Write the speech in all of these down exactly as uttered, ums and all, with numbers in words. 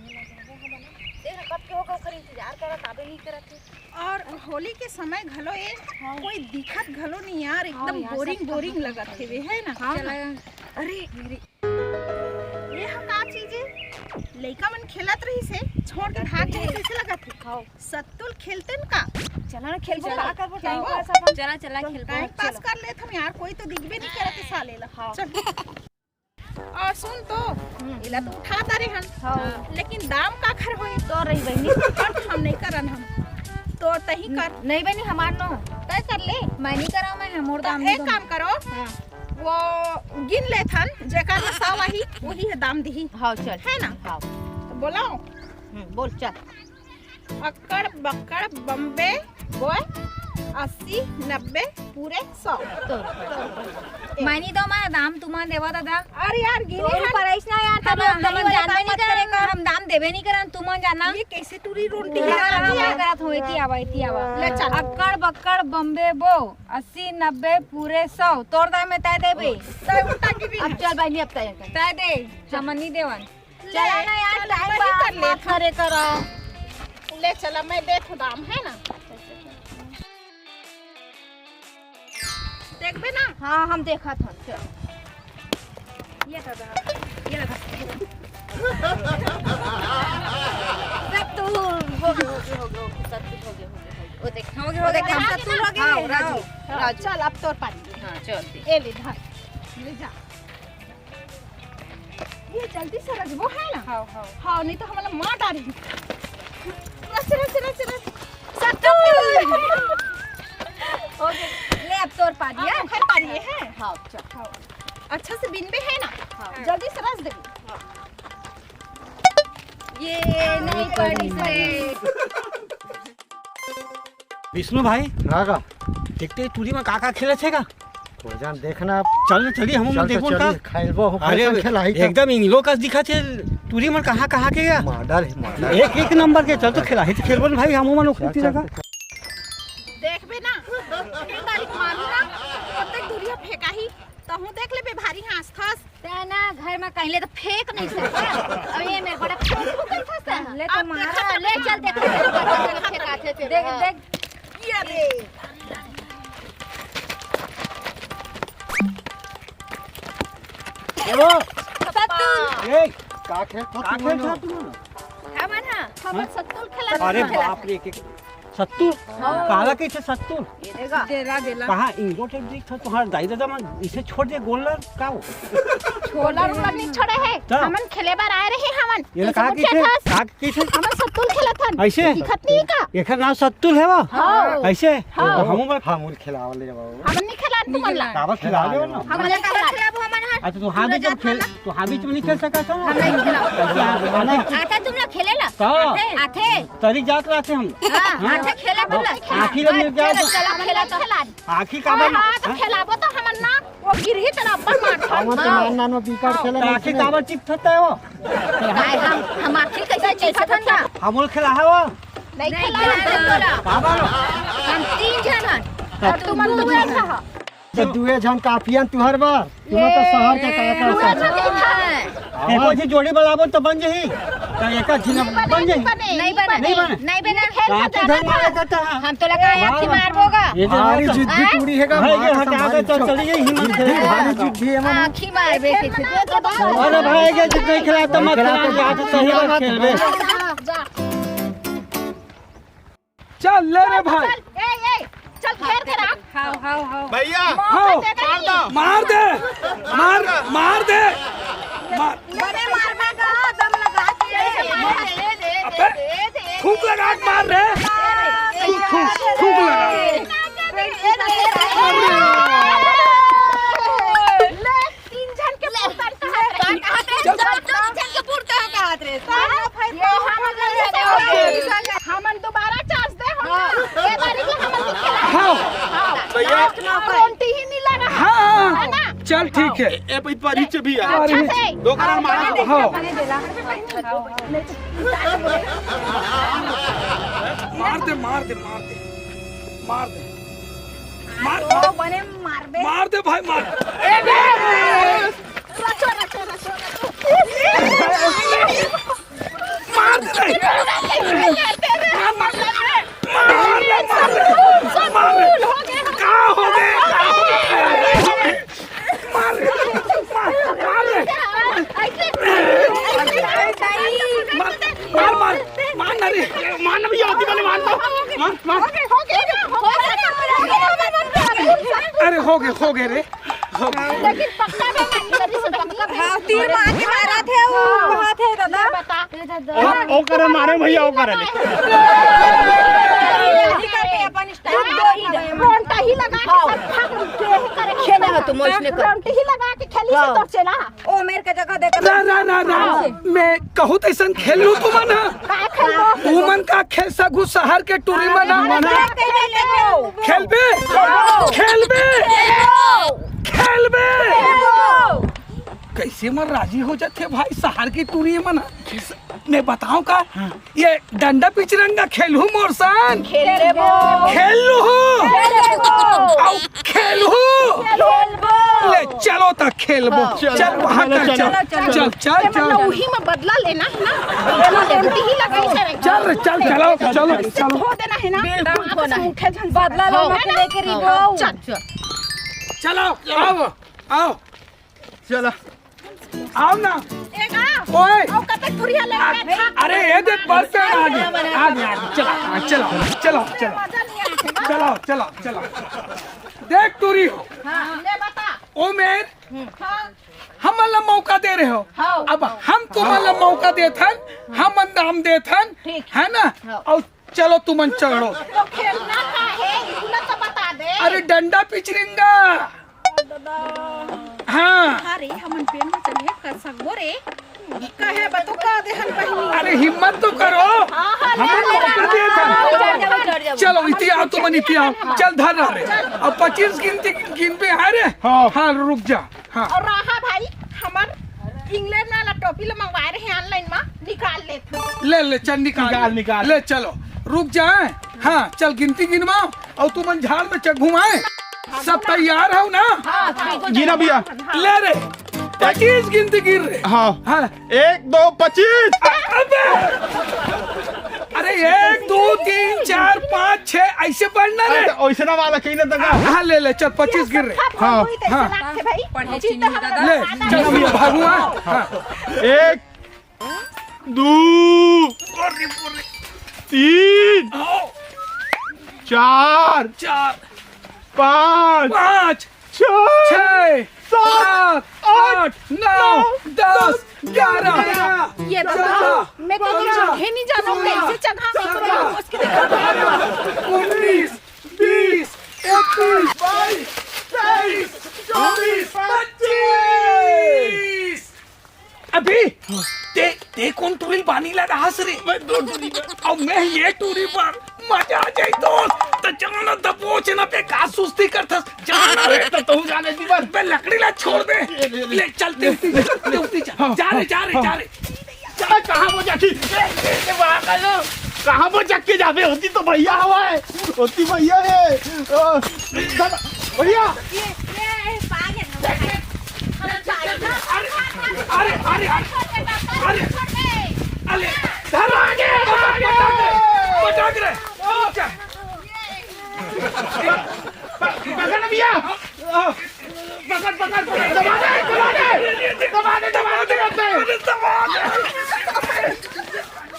देख ना, कब के होगा ओकर इंतजार करत, आबे नहीं करत हे। और होली के समय घलो ए, हाँ। कोई दिखत घलो नहीं यार, हाँ एकदम यार, बोरिंग सब बोरिंग कहाँ लगत हेवे, है ना? हाँ। चला। अरे, अरे, ये हम का चीज है? लइका मन खेलत रहिस हे, छोड़ के भाग गए, कैसे लगत हे? हाँ। सत्तुल खेलते न का? चला ना, खेलबो, चला, का करबो, टाइम पास अपन। चला, चला, खेलबो। टाइम पास कर लेत हम यार, कोई तो दिखबे नहीं करत हे साले ला। हाँ। चल। और सुन तो, हम्म। इला तो उठा तारे हन। हाँ। लेकिन दाम का खर होई? तो रही बहिनी। कट हम नहीं करन हम। तो तही कर। नहीं बहिनी, हमार नो। तय कर ले। मैं नहीं करा, मैं, मोर तो दाम नहीं एक दूँ। काम करो। हाँ। वो गिन लेथन, जेकर में सौ आही, वही है दाम दिही। हाँ, चल। है ना? हाँ। तो बोलाओ। हम्म, बोल, चल। अक्कड़ बक्कड़ बम्बे बोए, अस्सी, नब्बे, पूरे सौ। तो मैं नहीं दो, मैं दाम तुमन देवा दादा। अरे यार, गिने तो हन। पर ऐसना यार, हम तब हम दाम जानबे नहीं करन, हम दाम देबे नहीं करन, तुमन जाना। ये कैसे टूरी रोटी है? हम करत होए, इती आवा, इती आवा। ले चल। अक्कड़ बक्कड़ बम्बे बो, अस्सी, नब्बे, पूरे सौ। तोर दाम में तय देबे। तय उल्टा की भी अब है। चल बहिनी, अब तय कर। तय दे, हम नहीं देवन। चला ना यार, चल, टाइम वही पास कर ले। मत करे करो। ले चला, मैं देत हूँ दाम, है ना? देखबे ना? हाँ, हम देखत हन, चल। ये दादा, ये दादा। सत्तू। हो गए, हो गए, हो गए, हो गए, सत्तू हो गए, हो गए, हो गए। वो देख, हो गए, हो गए, हो गए, हम सत्तू हो गए, हाँ, हाँ। राजू, हाँ, राजू। चल, अब तोर पारी। हाँ, चल, दे। ए ले, धर। ले जा। ये जल्दी से रजबो है ना? हाँ, हाँ। हाँ, नहीं तो हमला मार डारी। रच, रच, रच, रच। सत्तू। हो गया। ले, अब तोर पारी है। अब ओकर पारी है। हाँ, चल। हाँ। अच्छा से बिनबे है ना? हाँ। जल्दी से रच देबे। हाँ। ये नहीं पड़ी से। विष्णु भाई, हाँ का? देखते ही टूरी में का का खेलत हे का? तो जान देखना। चल ना, चली, हम चल तो देखबो चली, का? खेलबो हो, अरे, कैसन खेलाही का? एकदम इंग्लो कस दिखत हे, टूरी मन कहाँ कहाँ के गा? मॉडल है, मॉडल। एक, एक नंबर के, चल तो खेलाही तो खेलबो न भाई, हम मन चल, खुशी चल। लगा। देखबे ना, एक तारीख मानू ना, कतेक दूरिया फेंकाही, तहूँ देख लेबे भारी हाँस थस। तै ना घर में कहले तो फेंक नहीं सकता। अब ये मेरे बड़ा फेंक नहीं सकता। ले तो अब मारा, देखा ले चल, देखा, देखा, देखा, देखा, देखा, देख, हाँ। देख। ये रे। ए वो। सत्तू। ए, का खेल, का का खेल खेल तू? तू? हमन हा, हमन हाँ? सत्तू खेला अरे खेला। बाप रे, के सत्तू? हाँ। काला कइसे सत्तू? ये देखा। देला, देला। कहाँ इंगो टेप देख था, तुम्हारा दाई दादा मन इसे छोड़ दे, गोल ला, का हो? छोला उला नहीं छोड़े है। का? हमन खेले बर आए रहे हमन। ये कइसे कहा कि पूछे थे? थस? कहा कि थे? हमन सत्तुल खेलत हन। ऐसे? दिखत नहीं का? एकर नाम सत्तुल है वो? हाँ। ऐसे? हाँ। तो हम ऊपर हम उन खिलाव ले बाबू। हमन नहीं खेला तुमन ला। काबर खिलाव ले ना? हमन नहीं खेला। अच्छा, तो हाँ भी जब खेल, तो हाँ भी तुम नहीं खेल सका था? हम नहीं खेला। अच्छा, तुम लोग खेले ला? का? आथे। आथे। तरी जात रहते हम। हाँ, हाँ। आथे खेला तुम लोग। आखिर में खेला, क्या? चला, चला, खेला तो। आखिर का हाँ, बात? हाँ, तो हाँ? खेलाबो तो हमन ना, वो गिरही त अब्बड़ मार खान। हमन तो हाँ। नान नान में बिकट खेले तो नहीं आखिर खेले। काबर चिप थता है वो? भाई, हम, हम आखिर कैसे चिप थता? हम लोग खेला है वो? नहीं नहीं, खेला नहीं, है। नहीं। काबर? हम तीन झन हन। और तुम दू झन हन। तो दुए झन काफियन तुहर बर। तुमन तो ये शहर के का का दुए सब। झन हन। एको झी जोड़ी बलाबो तो बन जही। तो एका झिन बन जही। नहीं बने, नहीं बने। नहीं बने। काफी धन मारे करता है। हम तो लगा आँखी मारबो गा। ये जो भारी तो जिद्दी हैं? टूरी है का, भाई, ये मार हटा के तो चली गई हिम्मत है। भारी जिद्दी है मन। आँखी मारबे के थे। अरे भाई, ये जिद्दी खिला तो मत खिला, आज सही बात खेलबे। चल ले रे भाई। चल, ए, ए, चल घेर के रख। हाव, हाव, हाव। भैया, हाव। मार दे। मार दे। मार, मार दे। मार। बड़े मारना का दम लगा के। अबे, फूंक लगा के मार रे। फूंक, फूंक, फूंक लगा। ले, तीन झन के पुरता कहात रहे। चल। दो, दो झन के पुरता कहात रहे। ये हमन दोबारा चांस दे हम। हाँ। ये बारी के हमन के खेला। हाँ। हाँ। भैया। गारंटी ही मिला रहा। हाँ। है ना? चल, ठीक है। ए, ए, भाई, पारी चे भी यार। अच्छा से। दो करोड़ मार। हाँ। मार दे, मार दे, मार दे। मार दे। मार, ओ, बने मारबे। मार दे भाई, मार। ए, बे। रचो, रचो, रचो, रचो। मार हो गे, हो गे रे, हो गे। लेकिन पक्का में नहीं, मेरी से पक्का में। हाँ, तीर मार के मारा थे वो, हाँ। कहा थे दादा? बता। ओ, ओ करे मारे भैया, ओ करे ले। रोंटा ही लगा के सब भाग के करे। खेले हो तुम, ओइसने कर। रोंटा ही लगा के खेली से हाँ। तो चला। ओ मेरे के जगह दे के ना, ना, ना, ना। हाँ। मैं कहूँ तो ऐसन खेल लूँ तुमन ह। का खेलबो? तुमन का खेल सकू शहर के टूरी मन ह? हाँ, खेलबे? खेलबे? खेलबे? कैसे मन राजी हो जाथे भाई शहर के टूरी मन ह? मैं बताऊँ का? हाँ। ये डंडा पिचरंगा खेलहू मोर सन? खेलबो। खेलहू। खेलबो। अउ खेलहू। खेलबो। ले चलो त खेलबो। हाँ। चल वहाँ चलो, कर चलो, चल। चलो, चल, चल, चल, चल। उही में बदला लेना है ना? बदला लेना। ही लगाई करेंगे। चल रे, चल, चलो, चलो, चलो। हो देना है ना? बिल्कुल होना है। उठे झन बदला लो, हाँ। मत लेके रही हाँ। भाव। चल, चल। चलो, आओ, आओ। चला। आओ ना। एक आ। ओए। आओ, कतक दूरिया ले आ, गए था। अरे, ये देख, बस से आ गया। आ गया, आ गया। चला, चला, चला, चला। मजा नहीं आया था। चला, चला, चला। देख, टूरी हो। हाँ, ले बता। ओ मेर, हाँ। हमन ला मौका दे रहे हो। हाँ। अब हम तुमन ला मौका देथन, हमन दाम देथन, ठीक। है ना? हाँ। और चलो तुमन चढ़ो। तो खेलना का है, इतना तो बता दे। अरे डंडा पिचरिंगा। हाँ। अरे हमन पेड़ में चढ़े कर सकबो रे। कहे बा तो का दे हम बहिनी। अरे हिम्मत तो करो। हाँ, हाँ, ले, हमन ले, मौका ले, दे ले, था। ले, ले, ले, ले। चलो इति आओ, तुमन इति आओ। चल धर रहा रे। अब पच्चीस गिनती गिनबे है रे। हाँ। हाँ रुक जा। हाँ। और रहा भाई हमर इंग्लैंड वाला टोपी ला मंगवाए रहे ऑनलाइन में, निकाल लेथन। ले ले चल निकाल निकाल, ले। निकाल। ले चलो रुक जाए। हाँ चल गिनती गिनवाओ और तुमन झाल में चघुमाए। सब तैयार हो ना? हाँ, ठीक हो गिना जाएगा। भैया। ले रे पच्चीस गिनती गिन रे। हाँ। हाँ। एक दो पच्चीस। अबे! अरे एक दो तीन चार पाँच छह ऐसे बढ़ना रे। अरे, ओइसना वाला कहीं ना तंगा। हाँ ले ले चल पच्चीस गिन रे। हाँ। हाँ। पढ़े चिन्ह दादा। ले चल भैया भागुआ। हाँ। एक दो तीन चार चार पाँच पाँच छः छः सात आठ नौ दस ग्यारह ये तो चौदह मैं तो पन्द्रह चढ़े नहीं जाना हूँ, कैसे चढ़ा? सत्रह उसके लिए अठारह उन्नीस बीस इक्कीस बाईस तेईस चौबीस पच्चीस। अभी ते ते कोन टूरी ल बानी ला रहस रे? मैं दो टूरी पर। अब मैं ये टूरी पर मजा आ जाई दोस्त। त जाना दबोच ना पे का सुस्ती करथस। जाना रे। अरे त तू जाने दी बस। बे लकड़ी ला छोड़ दे। ले, ले, ले। ले चलते उती जा, चलते उती जा। हाँ, जा रे, हाँ, जा रे, हाँ। जा रे। जा कहाँ वो जाकी? ए, ए, ए, वहाँ का लो। कहाँ वो जाके जाबे? होती तो भैया हवा है। होती भैया है। अ, दब-, भैया। ये, ये, ये, पागल है। अरे, अरे, अरे, अरे, अरे, धर आगे, पटक रे, पटक रे। पकड़ भैया। पकड़, पकड़, पकड़, दबा दे, दबा दे, दबा दे, दबा दे, दबा दे।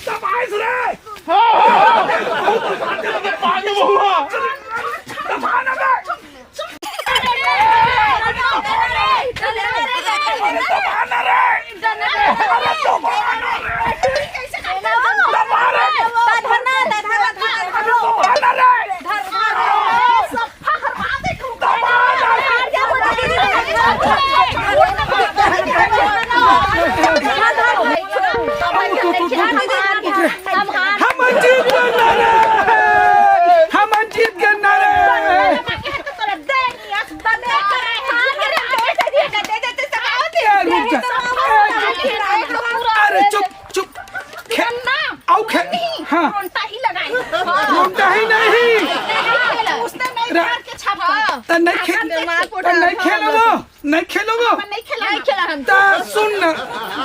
दबा दे। हाँ, हाँ, हाँ। पानी बहुआ। दबा ना बे। हम जीत गए ना रे। हम जीत गए ना रे। ए, रुक जा। अरे चुप, चुप। खे-, आओ खे-, हाँ। रोंटा ही लगाई। रोंटा ही नहीं। उसने नहीं रा-, मार के छापा। त नहीं खे-, त नहीं खेलो वो। नहीं खेलोगे? हम नहीं खेला। नहीं खेला हम। त सुन ना,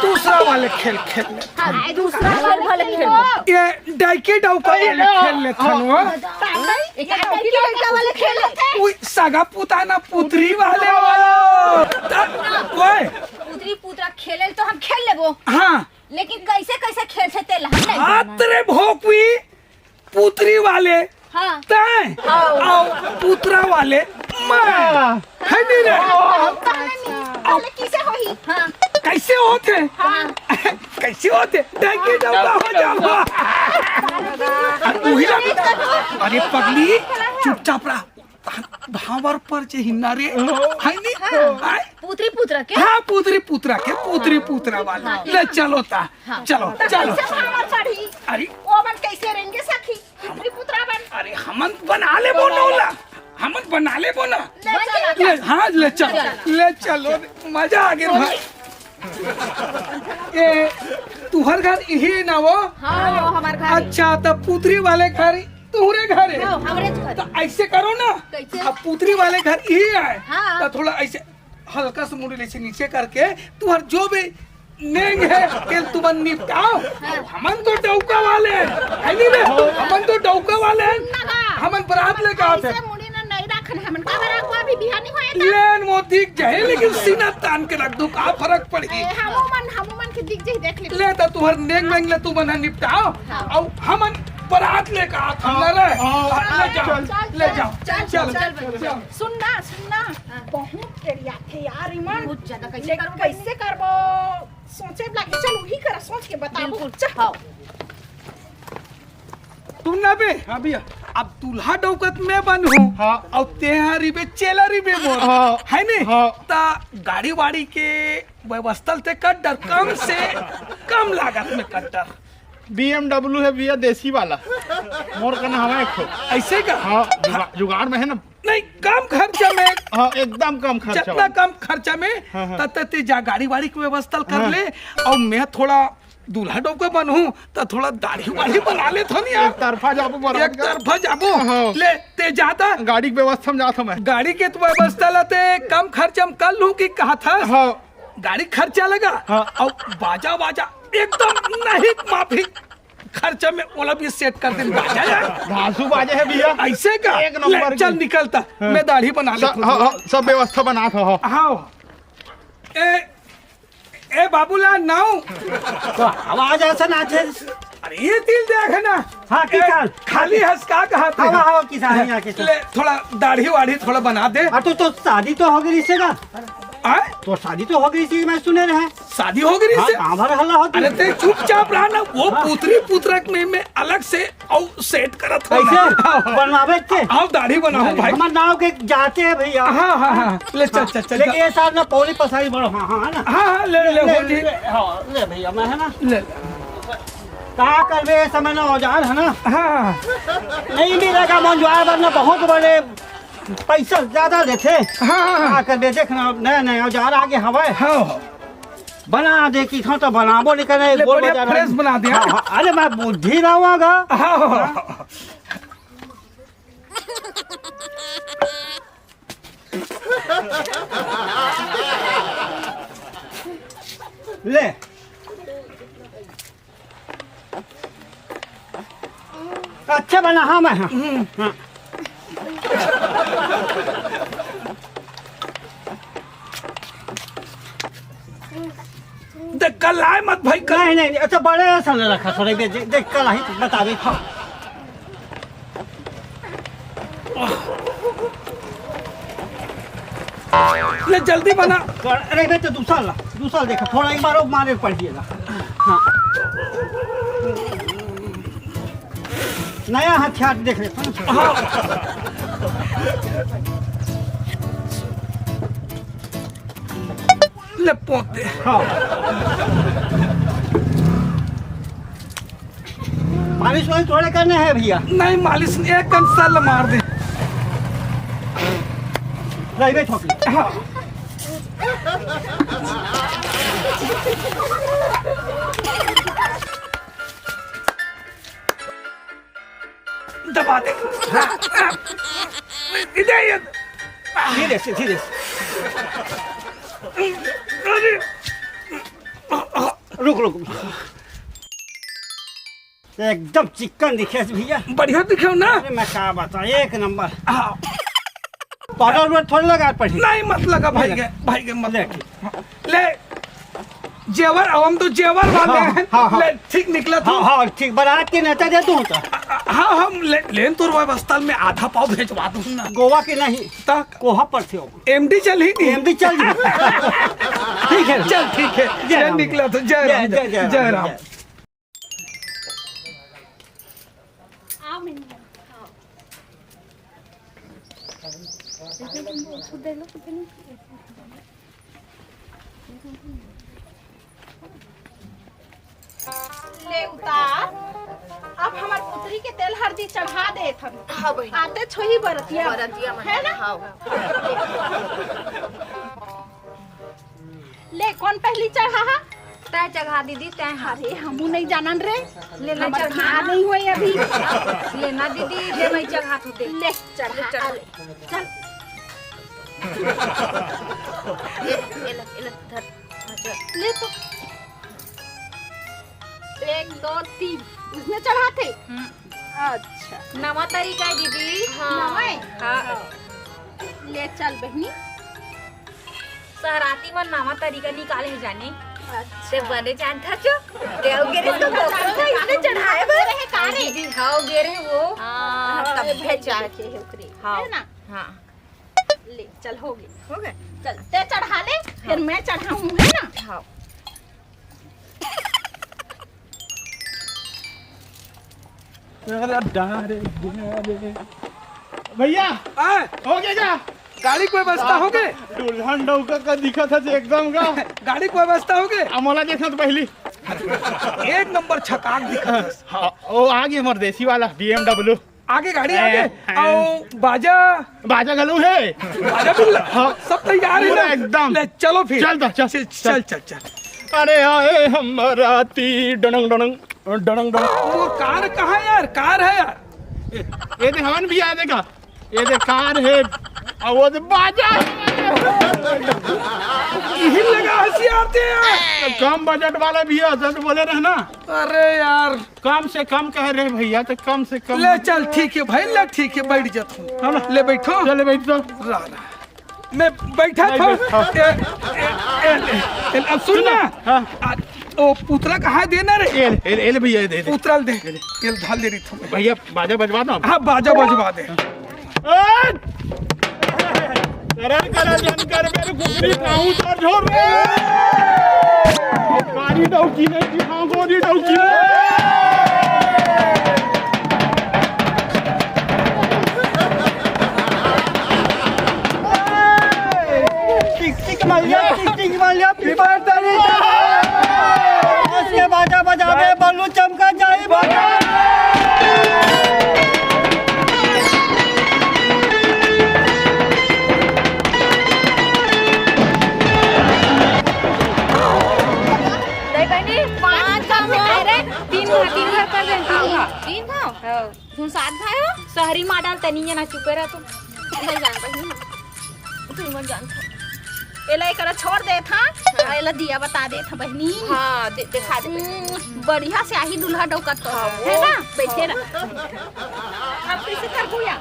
दूसरा वाले खेल खेल ले। हाँ, दूसरा वाले खेल खेल। ये डाइके डाउका वाले खेल ले थन वो। एक डाइके डाउका वाले खेल ले। उई, सगा पुताना पुतरी वाले वो। त-, ओए। पुतरी पुतरा खेले तो हम खेल लेबो। हाँ। लेकिन कैसे कैसे खेल से तेल हम नहीं हाँ, जानब। तेरे भोकवी पुतरी वाले हाँ। तैं हाँ। और पुतरा वाले मैं, है नहीं रे? अब कइसे होही? हाँ। कइसे होथे? हाँ। कइसे होथे? डंकी डौका हो जाबो। अरे उही ला। अरे पगली, चुपचाप रह। भांवर पर जे हिन्ना रे, है नी? हाँ। आय? पुतरी पुतरा के? हाँ, पुतरी पुतरा के, पुतरी पुतरा वाला। हाँ। ले चलो ता, हाँ। चलो, त चलो। कइसे भांवर पड़ही? अरे। ओमन कइसे रेंगे सखी? पुतरी पुतरा बन। अरे हमन बना लेबो न ओला, हमन बना लेबो न। ले चल। ले, हाँ, ले चल, ले चलो, मजा आ गे भाई। ए, तुहर घर इही न वो? हाँ, वो हमर घर। अच्छा, त पुतरी वाले घर तुहरे घर हे। हाँ, हमरे घर। त अइसे करो न, कइसे? अब पुतरी वाले घर इही आय, हाँ। त थोड़ा अइसे हल्का से मुड़ी ले से नीचे करके तुहर जो भी नेंग हे, तेला तुमन निपटाव। हाँ। हमन तो डौका वाले हन, है नी रे? हमन तो डौका वाले हन। सुन ना गा। हमन बरात लेके आत हन। अइसे मुड़ी ना नहीं रखन, हमन का बरात को अभी बिहानी होए ता। लेन वो दिख जाए, लेकिन सीना तान के रख दू, का फरक पड़ही? ए, हमू मन, हमू मन के दिख जाही, देख ले। ले त तुहर नेंग वेंग ले तुमन ह निपटाव, हाँ। अउ हमन बरात लेके आत हन ना रे। हाँ, हाँ, ले जाव, चल, ले जाव, चल, चल, चल, चल, चल। सुन ना, सुन ना, हाँ। बहुत एड़ियाथे यार इमन। बहुत ज्यादा, कइसे ले, करबो? कइसे करबो? सोचे लागी, चल, उही करा, सोच के बताबो। बिल्कुल, चल। हाँ। सुन ना बे। हाँ भैया। अब दूल्हा डौकत मैं बनहूँ। हाँ। अउ तेहा रिबे चेला रिबे मोर। हाँ। है नी? हाँ। त गाड़ी वाड़ी के व्यवस्था ल ते कर डर, कम से कम लागत में कर डर। B M W हे भैया, देसी वाला। मोर कना हवा एक ठो। अइसे का? हाँ, जुगा-, जुगाड़ में हे ना। नहीं, कम खर्चा में। हाँ, एकदम कम खर्चा जतना वाला। कम खर्चा में, हाँ, हाँ। तते ते जा गाड़ी वाड़ी के व्यवस्था कर हाँ। ले, अउ मैं थोड़ा दूल्हा डौका बनहूँ, त थोड़ा दाढ़ी वाढ़ी बना लेथों न यार। एक तरफा जाबो बरात एक का। तरफा जाबो। हाँ। ले, ते जा त। गाड़ी के व्यवस्था में जात हँव मैं। गाड़ी के तो व्यवस्था ला ते कम खर्चा में कर लूँ कि कहत हस? हाँ। गाड़ी खर्चा लगा। हाँ। अउ बाजा वाजा एकदम नहीं माफी खर्चा में ओला भी सेट कर देन बाजा यार। धांसू बाजे हे भैया। अइसे का? एक नंबर ले, चल की। निकल त। हाँ। मैं दाढ़ी बना सब, लेथों। हाँ, हाँ, सब व्यवस्था बनात हँव। हाँ। ए, ए बाबूलाल नाऊ। त आवाज अइसन आथे। अरे ये तिल देख ना। हाँ, ए, किसान। खाली हँस का कहत हस? हाँ, हाँ, किसान, यहाँ किसान। ले, थोड़ा दाढ़ी वाढ़ी थोड़ा बना दे। हाँ, तो, तो शादी तो हो गई इससे ना? आय? तो शादी तो हो गई इससे, मैं सुने रहे। शादी हो गई हाँ, इससे? कहाँ भर हल्ला होती अरे है? ते चुपचाप रह ना, वो हाँ। पुतरी पुतरा में, में अलग से अउ सेट करत हँव कइसे? मैं। हाँ, हाँ। बनवाबे के? अउ दाढ़ी बनाहूँ भाई। हमर नाव के जाते हैं भैया। हाँ, हाँ, हाँ। ले चल, हाँ। चल, चल, लेकिन चल। ये साल ना पौली पसारी बड़ो, हाँ, हाँ, है ना? हाँ, हाँ, ले, ले, ले, हो जी। ले, हाँ, ले भैया, मैं है ना? ले। का करबे, ये समय ना औजार है ना? हाँ, हाँ। नहीं मिलेगा मंजवार, वरना बहुत बड़े पैसा ज्यादा लेथे। हाँ, हाँ, हाँ। का करबे, देख ना, नया, नया औजार आगे हवय। हाँ, हाँ। बना दे, किथों तो बनाबो नहीं करे, ले, गोल बढ़िया बाजार fresh में। बना दे। हाँ, हाँ, अरे, मैं बुद्धि रहूँगा। हाँ, हाँ, हाँ। ले। अच्छा बना, हाँ, मैं, हाँ। हम्म। हाँ। देख, कल आए मत भाई, कल। नहीं, नहीं, नहीं, अच्छा, बड़े असन रखा थोड़े, दे, दे, देख, कल आई तो बता दे, हाँ। ले, जल्दी बना। अरे, बे, तो दूसरा ला, दूसरा देखा, थोड़ा एक बार और मारे पड़ गया। हाँ। नया हथियार देख ले। हाँ। ले पोते। हाँ। मालिश वालिश थोड़े करने हैं भैया। नहीं, मालिश नहीं, एक कन सर मार दे। रहिबे छोटी। हाँ। दबा दे। हाँ, हाँ। इधर, इधर। धीरे से, धीरे से। अरे। रुक, रुक। एकदम चिक्कन दिखे भैया। बढ़िया दिखे ना? अरे मैं का बताऊं, एक नंबर। हाँ। पाउडर उडर थोड़ी लगा पड़ी। नहीं, मत लगा भाई ले। के, भाई के मत ले। लगा। ले। जेवर, हम तो जेवर वाले हाँ, हैं। हाँ, हाँ। ले, ठीक निकला तू। हाँ, हाँ, ठीक, बारात के नेता दे तू तो। हाँ, हम ले, लेन तोर व्यवस्था में आधा पाव भेजवा दूँ ना। गोवा के नहीं, तक। कोहा पर से हो। एमडी चल ही नहीं। एमडी चल ही। ठीक है। चल, ठीक है। जय ले, राम। निकला तो जय जय, राम, जय, जय जय राम, राम। जय। ले उतार, अब हमर पुतरी के तेल हरदी चढ़ा देत हन। हाँ बहिनी। आते छोही बरतिया। बरतिया मन, है ना? हाँ। ले, कौन पहली चढ़ा हा? तै चढ़ा दीदी, तै। अरे, हमू नहीं जानन रे। ले, ले, हमर चढ़ा। बियाह नहीं होए अभी। ले ना दीदी, ले, मैं चढ़ा तू दे। ले, चढ़ा, ले, चढ़ा। आ ले, चल। ए, ए ले, ए ले, धर। हाँ, चल। ले तो। एक, दो, तीन। उसमें चढ़ाते? हम्म। अच्छा। नवा तरीका है दीदी। हाँ। नवा है? हाँ। ले चल बहिनी। सहराती मन नवा तरीका निकाले हे जानी। अच्छा। ते बने जानथा जो। ते अउ गिरे तो डॉक्टर का इसने चढ़ाए बर। रहे का रे? दीदी, हाँ, गिरे वो। हाँ, हाँ, तब ये भेजा। देखे है ओकरे। हाँ। है ना? हाँ। ले, चल, हो गई। हो गए? चल, ते चढ़ा ले, फिर हाँ। मैं चढ़ाऊँ, है ना? हाँ। अरे, डारे, डारे। भैया, आए। हो गया क्या? गाड़ी के व्यवस्था हो गए? दुल्हन डौका का दिखा था जे एकदम का। गाड़ी के व्यवस्था हो गए? अमला देखना तो पहली। एक नंबर छकाक दिखा था। हाँ, वो आ गई हमारे देसी वाला बीएमडब्ल्यू। आगे गाड़ी ए, आगे। ए। आओ, बाजा। बाजा घलो है। बाजा भी ल-, हाँ। सब तैयार है पूरा ना? एकदम। ले, चलो फिर। चल दा, चल, चल, चल। चल, चल, चल। अरे आए हम राती डनंग डनंग, डनंग डनंग। वो कार कहाँ है यार? कार है यार। ए, ये दे हवन भी आया देखा। ये दे कार है। और वो दे बाजा है। यही लगा हंसी आते हैं यार। तो कम बजट वाला भी है, तो बोले रहे ना। अरे यार। कम से कम कह रहे भैया, तो कम से कम। ले चल, ठीक है भाई, ले ठीक है, बैठ जा तू। हाँ ना? ले बैठो। चले बैठ तो। रा, रा। मैं बैठा बैठ, था। बैठ, हाँ। ए, ए, ए, ए, अब सुन सुन ना। ना। हाँ। आ, ओ पुतला कहाँ है, देना रे? ए, ए, ए, ले भैया, दे, दे। पुतला दे। ले, ले। ये धाल दे रही थी मैं। भैया, बाजा बजवा दो। हाँ, बाजा बजवा दे। ए! करे, करे, जन कर, मेरे कुकरी खाऊं तो झोर रे। कारी डौकी ने की खाऊं, गोरी डौकी ने। टिक, टिक मार लिया, टिक, टिक मार लिया, पीपर तरी। उसके बाजा बजावे, बल्लू चमका जाए बाजा। नहीं बहनी, पाँच काम में है रे। तीन घा, तीन घा कर दे, तीन घा। तीन घा? हाँ। तुम साथ भाई हो? शहरी माडल तनी है ना, चुपे रह तुम। नहीं जान बहनी। तू मन जान था। एला एकरा छोड़ दे था, हाँ। एला दिया बता दे था बहनी। हाँ, दे, दिखा दे बहनी। हम्म, बढ़िया से आही दूल्हा डौका तो, हाँ, है वो। ना? बैठे रह। अब कैसे करबो या?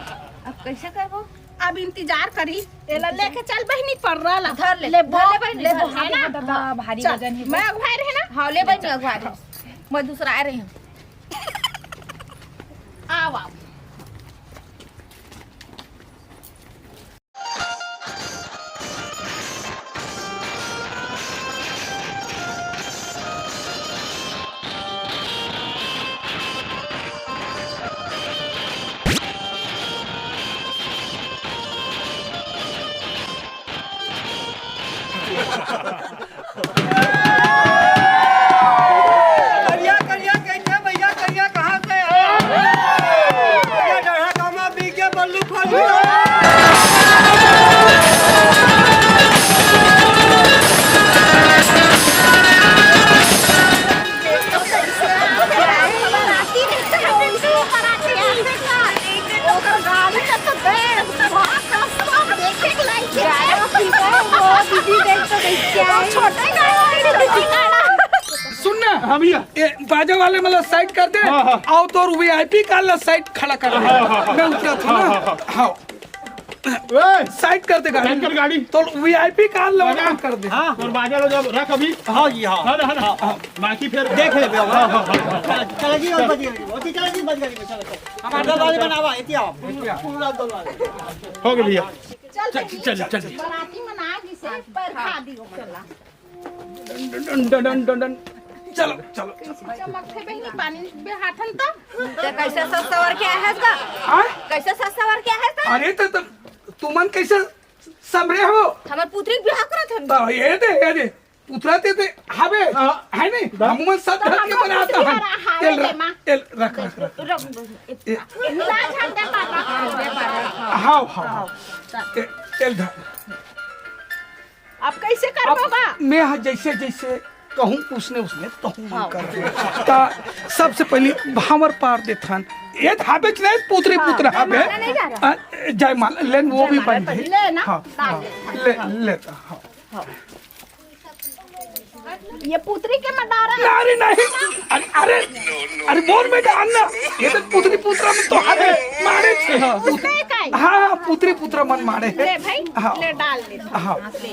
अब कैसे करबो? अब इंतजार करी, एला लेके चल बहिनी पर्रा ला। धर ले, ले धर ले बो, बहिनी, ले धर बो, ले। है ना? हाँ, भारी चल, वजन है वो। मैं अगुवाई रहे ना? हाँ, ले बहिनी, अगुवाई रहे। मैं दूसरा आ रही हूँ। आओ, आओ। करिया, करिया, कैसे भैया, करिया कहाँ से आया? करिया डढ़ा कामा पी के बल्लू फल सुन ना, हाँ भैया। ए, बाजा वाले मतलब साइड कर दे, हाँ, हाँ। आओ तो वीआईपी का ला साइड खड़ा कर दे। हाँ, हाँ, हाँ। मैं उतरा था ना। हाँ, हाँ, हाँ। हाँ। ए, साइड कर दे गाड़ी। साइड कर गाड़ी। तो वीआईपी कार लो, बजा। कर दे। हाँ। और बाजा लो जब रख अभी। हाँ जी, हाँ। हाँ, हाँ, हाँ। बाकी फिर देख ले। हाँ, हाँ, हाँ। चला जी, और बज गई, और चला जी, बज गई, चलो, चलो। हमारे दल वाले बनावा, इतिया। पूरा दल वाले। हो गया भैया। चल, चल, चल, चल। बाराती मना जिसे पर खा दियो, मतलब। Done, done, done, done, done, done. चलो, चलो। चमकथे बहिनी, पानी बेहाथन तो। ते कैसे सस सवर के आहे का? हाँ? कैसे सस सवर के आहे का? अरे, तो, तो तुमन कैसे संभरे हो? हमर पुत्री के बिहाव करत हन। तो ये दे, ये दे। पुतरा ते, ते हावे, हाँ। है नहीं? दा- हम मन सब तो धरती हम पर लोग आता कुछ भी है। हरा-, हावे तेल दे रख, माँ। तेल रख, रख, रख। रख, रख। ए- लाल झंडा पापा। हाँ, हाँ, हाँ। ते-, तेल धर। अब कैसे करबो अब बा? मैं हा जैसे, जैसे कहूँ उसने, उसने कहूँ हाँ। कर। ता सबसे पहले भांवर पार देथन। ये हाबेच नहीं, पुतरी हाँ, पुत्र हाबे। जयमाला नहीं जा रहा। आ, जयमाला, लेन वो भी जयमाला बन पर गई। ले ना, हाँ, डाल हाँ, दे। ले, लेता, हाँ। हाँ। ये पुतरी के मदारा है। अरे नहीं, अरे, अरे, अरे मोर में डाल ना। ये तो पुतरी पुत्र में तो हाबे मारे थे। उसने का है? हाँ, हाँ, पुतरी पुत्र मन मारे हैं। ले भाई, हाँ। ले डाल ले। हाँ। ले।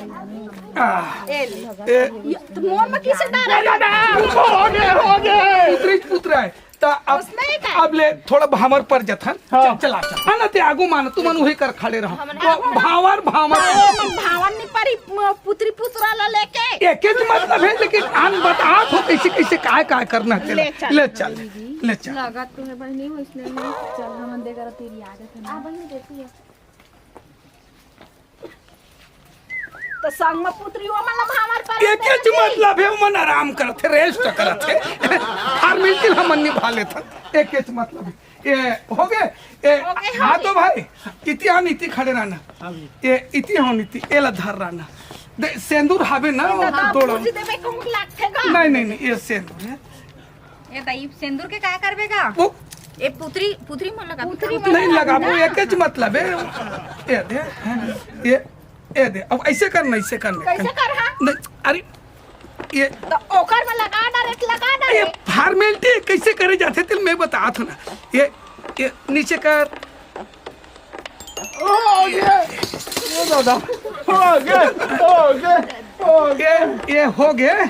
आ, ए ले। ए। ये तो मोर में किसे डाल रहा है? हो गए, हो गए। पुतरी पुत्र है। ता अब, उसने का? अब ले थोड़ा भांवर पर जथन। हाँ। चल, चला, चल। हाँ ना, ते आगू मान, तुमन उही कर खड़े रहो। हमन तो आगू भांवर, भांवर। भांवर नहीं परी, म-, पुतरी पुतरा ला लेके। एके तो मतलब है, लेकिन आन बतात हो कैसे, कैसे काय, काय करना है। ले चल। ले चल, ले चल। लागत तो है बहिनी, वैसने में चल, हमन दे करा तेरी आदत है ना। आ बहिनी, देती है। तो संग में पुतरी वो मतलब हमार पर एके च मतलब है, मन आराम करत है, रेस्ट करत है। हर मिलकिन हमन निभा लेत हन। एके च मतलब है। ए, हो गए? ए, हो गए, हो हाँ गए। तो भाई, इति हाँ नीति खड़े रहना। हाँ भैया। ए, इति हाँ नीति, एला धर रहना। दे, सेंदूर हावे ना, ये वो दादा, तोड़ो। पूछ देबे कहूँ लागथे का? नहीं, नहीं, नहीं, ये सेंदूर है। ए दाई, सेंदूर के का करबे गा? वो ए पुतरी, पुतरी मन लगा। पुतरी नहीं मन लगा, वो लगा। एके च मतलब है। ये दे, ये, ये दे। अब ऐसे कर, नहीं, ऐसे कर, नहीं। कैसे कर, हाँ? नहीं, अरे, ये तो ओकर में लगा डारे, लगा ये डारे। फॉर्मेलिटी कैसे करे जाथे, तेल मैं बतात हूँ ना। ये, ये नीचे कर, हो गए, ये दादा, हो गए, हो गए, हो गए। ये, ये हो गए,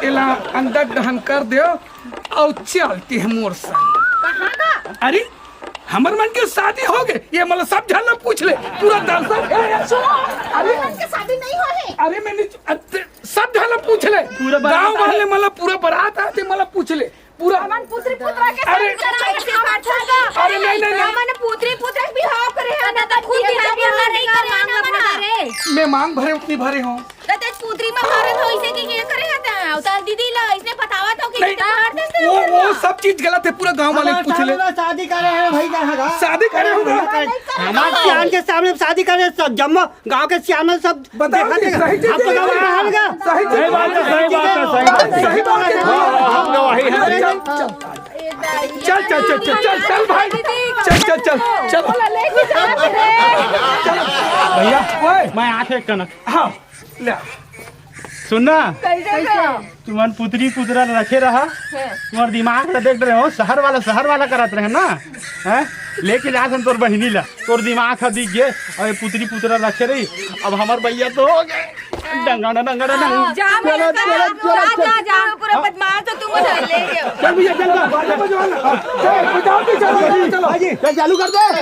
एला अंदर डहन कर दो, अउ चलती है मोर संग। कहाँ का? अरे, हमर मन के शादी हो गए, ये मतलब सब झन ला पूछ ले, पूरा दर्शन। ए, ए, सुनो, अरे, हमर मन के शादी नहीं हो है। अरे, मैंने, अरे, सब झन ला पूछ ले, पूरा बारात गाँव वाले मतलब पूरा बारात आते, मतलब पूछ ले। पूरा हमन पुत्री पुत्रा के अरे, शादी कराए के सामर्थ्य बा। अरे, नहीं, नहीं, नहीं। हमन पुत्री पुत्रा के बिहाव करे हन, ना तो खुद बिहाव नहीं करे हन, ना रे। मैं मांग भरे उतनी भरे हूँ। तो ते पुत्री में भरत हो, इसे के, के करे हन, तो दीदी ला इसने बतावत हो कि नहीं, इसे मार देते वो, हो वो ना। सब चीज गलत है, पूरा गांव वाले हमारे पूछ ले। सामने शादी करे हैं भाई, कहाँ का? शादी करे हो ना? हमारे सियान के सामने शादी करे, सब जम्मो गांव के सियान सब बता देखा दे, थे। सही चीज आप तो है। गांव में कहाँ लगा? सही चीज सही बात है, सही बात है, सही बात है। सही बात है। हम गवाही हैं। अरे, चल, चल, चल, चल, चल, चल भाई, चल, चल, चल, चल। बोला, लेके जा रे। चल। भैया, ओए। मैं आथे एक कनक। हाँ, ले। सुन ना। कैसे का? तुमन पुतरी पुतरा रखे रहा। हाँ। तुम्हार दिमाग ला देख रहे हो, शहर वाला, शहर वाला करत रहे ना। हैं? लेके जात हन तोर बहिनी ला। तोर दिमाग ह दिख गे। अरे पुतरी पुतरा रखे रही। अब हमर भैया तो हो गए। डंगा ना, डंगा ना, डंगा। हाँ, जा चलो, मेरे चलो, साथ, चलो, जा, चलो। जा, जा। पूरा बदमाश हो तुम, उधर ले गए। चल भैया, चल, चल, बाजा बजवा ना। चल, बजाओ, चल, चल, चल, चल। हाँ जी, चल, चालू कर दे।